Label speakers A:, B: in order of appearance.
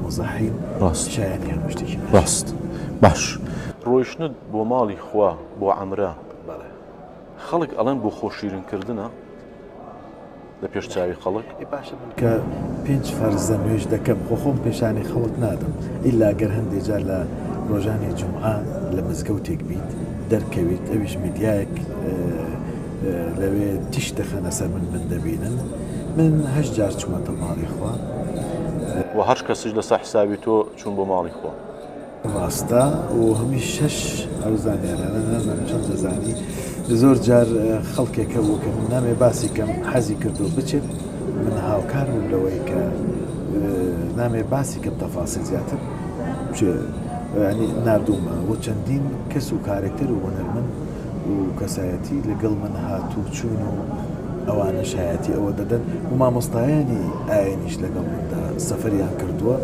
A: موزەحین
B: ڕاست.
A: شایەنی هەموو شتێکی باشن.
B: ڕاست باش. ڕۆیشتنت بۆ ماڵی خوا بۆ عەمرە
A: بەڵێ.
B: خەڵک ئەڵێن بۆ خۆ شیرن کردنە لە پێش چاوی خەڵک؟
A: ئێ باشە من کە پێنج فەرزە نوێژ دەکەم خۆ خۆم پێشانی خەڵک نادەم ئیلا گەر هەندێ جار لە ڕۆژانی جومعە لە مزگەوتێک بیت دەرکەویت ئەویش میدیایەک لەوێ تیشک دەخەنە سەر من من دەبینن من هەشت جار چوومەتە ماڵی خوا.
B: وە هەشت کەسیش لەسەر حسابی تۆ چوون بۆ ماڵی خوا.
A: ڕاستە و هەمیشەش ئەو زانیارانە نازانم چەند دەزانی زۆر جار خەڵکێک هەبوو کە من نامێ باسی کەم حەزی کردو بچێت من هاوکار بووم لەوەی کە نامێ باسی کەم تەفاسیل زیاتر بچێ ینی ناردوومە و چەندین کەس و کارەکتەر و هونەرمەند و کەسایەتی لەگەڵ من هاتوو چوون و ئەوانە شایەتی ئەوە دەدەن و مامۆستایانی ئاینیش لەگەڵ مندا سەفەریان کردووە.